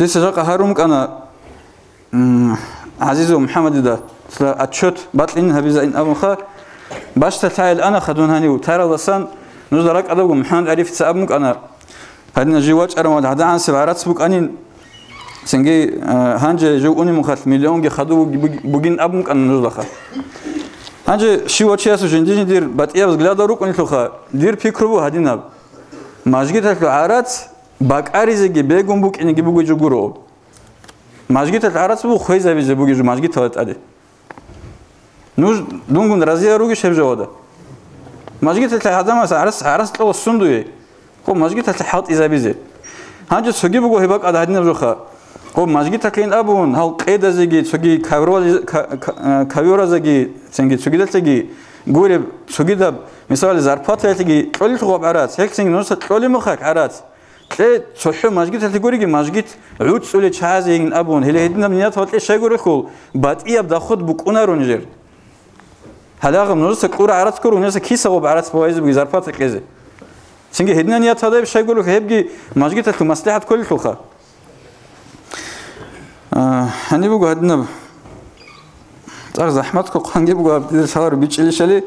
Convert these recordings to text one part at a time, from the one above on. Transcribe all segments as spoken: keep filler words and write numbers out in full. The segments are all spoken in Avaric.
Дица жакъа гьарун кӀана, м, ГӀазизов МухӀаммадида, цо отчет бакьин гьабизайин абунха, бащдалъайил анаха дун гьанив тараласан, нужда ракӀадавго МухӀаммад ГӀарифица абун кӀана, гьадина жив вачӀарав гьадагӀансеб гӀарац букӀанин, цинги, э, гьанже жив унеб мухалъ миллионги хадув буги-, бугин абун кӀана нуждаха. Гьанже щив вачиясул жинди-жиндир батӀияб взглядал рукӀунелъулха, дир пикру буго гьадинаб. Мажгиталъул гӀарац бакӀаризеги бегун букӀинеги бугей жо гуро. Мажгиталъ гӀарац буго хвезабизе бугей жо мажгиталда тӀаде. Нуж дунгун разиял ругищ гьеб жавада? Мажгиталъ гӀадамас гӀарац, гӀарац кьола сундуе? Хъо мажгиталъ хӀалтӀизабизе. Гьанже цоги буго гьеб бакӀад гьадинаб жоха. Хъо мажгиталъин абун, гьал къедазеги, цоги ковролиз-, ка-, ка-, э, ковёразеги, цинги цогидалъеги гуреб, цогидаб, мисали, зарплатаялъеги кьолелъул гъаб гӀарац, гьелъ цинги нужеца кьолеб мехалъ гӀарац. Кье, цохӀо мажгиталъе гуриги, мажгит гӀуцӀулей чагӀазе йигин абун, гьеле гьединаб ниятал кье щайгурелъул, батӀияб доход букӀунаро нижер. Гьалагъа нужеца кьура гӀарац гуро, нужеца киса гъоб гӀарац бавайзе буги зарплата кьезе. Цинги гьединаб ният гьадаб щайгурелъул, гьебги мажгиталъул маслихӀат кколелъулха. А, гьаниб буго гьадинаб. ЦӀакъ захӀмат ккун хъанги буго гьаб дида лъаларо бичӀчӀилищали,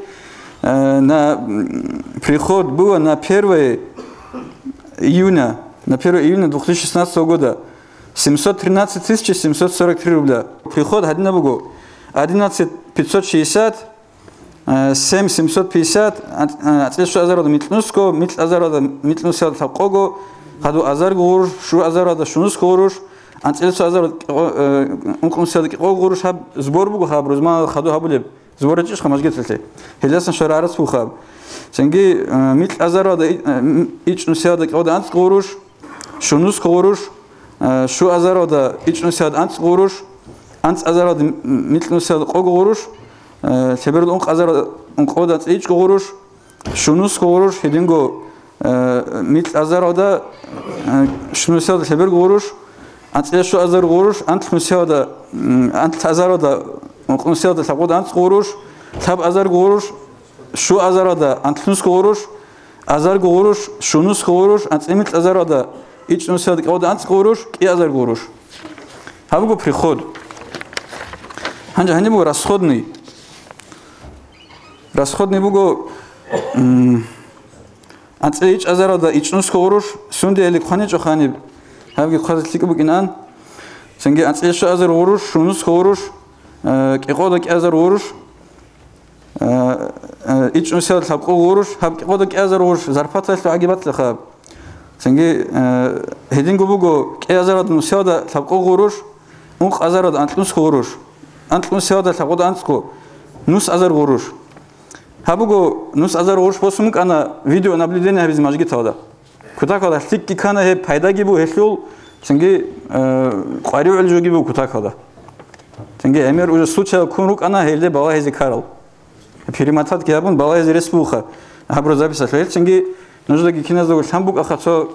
э, на, м, приход было на первое июня, на первое июня две тысячи шестнадцатого года семьсот тринадцать тысяч семьсот сорок три рубля. Приход гьадинаб буго: одиннадцать пятьсот шестьдесят, э, семь семьсот пятьдесят, а, а, анцӀила щуазарада микьнусго, микьазарада микьнусиялда лъабкъого, хадуазарго гъурущ, щуазарада щунусго гъурущ, анцӀила цоазарада кӀикъо-, э, ункънусиялда кӀикъого гъурущ. Гьаб сбор буго, гьаб рузман хадур гьабулеб сбор гьечӀищха мажгиталъе? Гьелдасан щварагӀарац буго гьаб. Цинги, э, микьазарада и-, э, м-, ичӀнусиялда кӀикъоялда анцӀго гъурущ, щунусго гъурущ, э, щуазарада ичӀнусиялда анцӀго гъурущ, анцӀазарада м-, микьнусиялда къого гъурущ, э, лъеберда ункъазарада ункъоялда анцӀила ичӀго гъурущ, щунусго гъурущ, гьединго, э, микьазарада, э, щунусиялда лъеберго гъурущ, анцӀила щуазарго гъурущ, анлънусиялда, м, анлъазарада ункънусиялда лъабкъоялда анцӀго гъурущ, лъабазарго гъурущ, щуазарада анлънусго гъурущ, азарго гъурущ, щунусго гъурущ, анцӀила микьазарада ичӀнусиялда кӀикъоялда анцӀго гъурущ, кӀиазарго гъурущ. Гьаб буго приход. Гьанже гьаниб буго расходный. Расходный буго, м, анцӀила ичӀазарада ичӀнусго гъурущ, сундиялъе хъваничӀо ханиб, гьабги хъвазе лъикӀаб букӀинан. Цинги анцӀила щуазар гъурущ, щунусго гъурущ, э, кӀикъоялда кӀиазар гъурущ, э, э, ичӀнусиялда лъабкъо гъурущ, гьаб кӀикъоялда кӀиазар гъурущ, зарплаталъул гӀаги батлаха. Цинги, э, гьединго буго, кӀиазарада нусиялда лъабкъо гъурущ, ункъазарада анлънусго гъурущ, анлънусиялда лъабкъоялда анцӀго, нусазар гъурущ. Гьаб буго, нусазар гъурущ босун букӀана видеонаблюдение гьабизе мажгиталда. Кутакалда лъикӀги ккана гьеб, пайдаги буго гьелъул, цинги, э, къваригӀел жоги буго кутакалда. Цинги гӀемер уже случай ккун рукӀана гьелде балагьизе ккарал. Перемотатги гьабун, балагьизе рес бугоха гьаб рузабисалъул. Гьелцинги нужедаги киназдаго лъан букӀаха цо,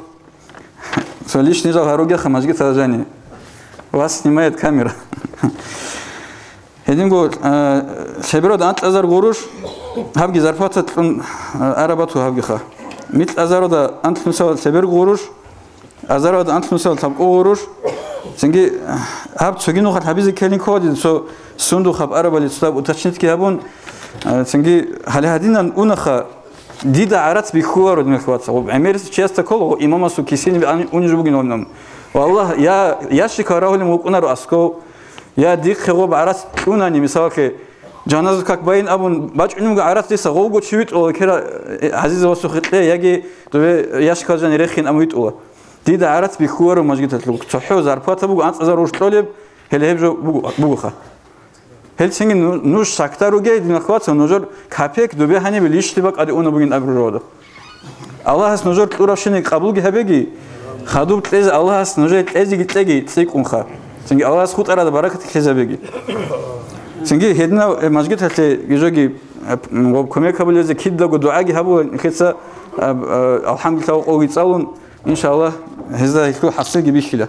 цо лишний жал гьаругеха мажгиталда жани. Вас снимает камера. Гьединго, э, лъеберада анкьазар гъурущ, гьабги зарплата кьун, э, арабату гьабгиха. Микьазарада анлънусал лъебер гъурущ, азарада анлънусал лъабкъо гъурущ. Цинги, э, гьаб цоги нухалъ гьабизе ккелин ккола дида цо сундухъ гьаб арабали цо уточнитги гьабун, э, цинги гьале гьадинан унаха, дида гӀарац бихьуларо, динахъ вацал. ГӀемерисев чиясда ккола, имамасул кисине ан-, униж бугин гьаниб. Валлагь, я ящикал рагьулин вукӀунаро асков, я дихъе гъоб гӀарац кьунани, мисалалъе, жаназа как байин абун бачӀунеб гӀарац диса гъовго чи витӀула, кера, э, гӀазиза васухъе кье, яги дове ящикал жани рехин абун витӀула. Дида гӀарац бихьуларо мажгиталъул. ЦохӀо зарплата буго анцӀазар гъурущ кьолеб, гьеле гьеб жо буго, бугоха. Гьелцинги ну-, нуж сакда ругей, динахъ вацал, нужер капек дубе гьанибе лишли бакӀаде уна бугин абураб жода. Аллагьас нужер кьуравщине къабулги гьабеги, хадуб кьезе Аллагьас нужее кьезеги кьеги цӀикӀкӀунха. Цинги Аллагьас хутӀарада баракат лъезабеги. Цинги гьединав, э, мажгиталъе гижоги, э, м, ва кумек гьабулезе кидаго дугӀаги гьабула нилъеца, э, э, алхӀамдулиллагь, къолги цӀалун, иншааллагь, гьезда гьелъул хӀасилги бихьила.